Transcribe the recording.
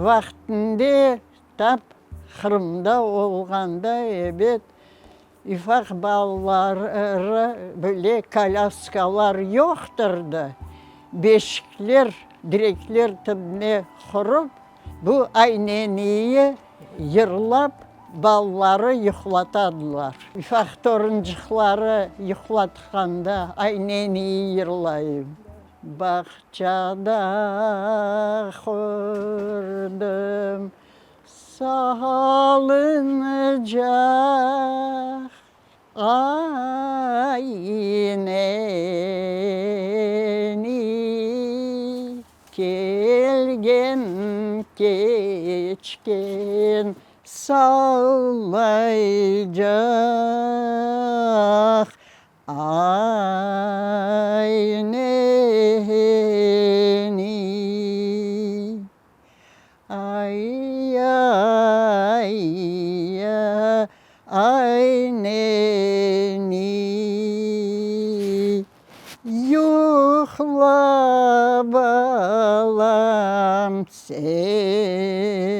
Vaqtında tap Qırımda olğanda, ebet, ufaq balaları bile kolâskalar yoqtır da, beşikler, direkler tübüne qurıp, bu ayneniyi yırlap, balaları yuqlatadılar. Ufaq torunçıqları yuqlatqanda ayneniyi yırlayım. Bağçada qurdım salıncaq, Ayneni, kelgen keçken sallaycaq. Ayneni, ay-ay-ya, ayneni, yuqla, balam, sen.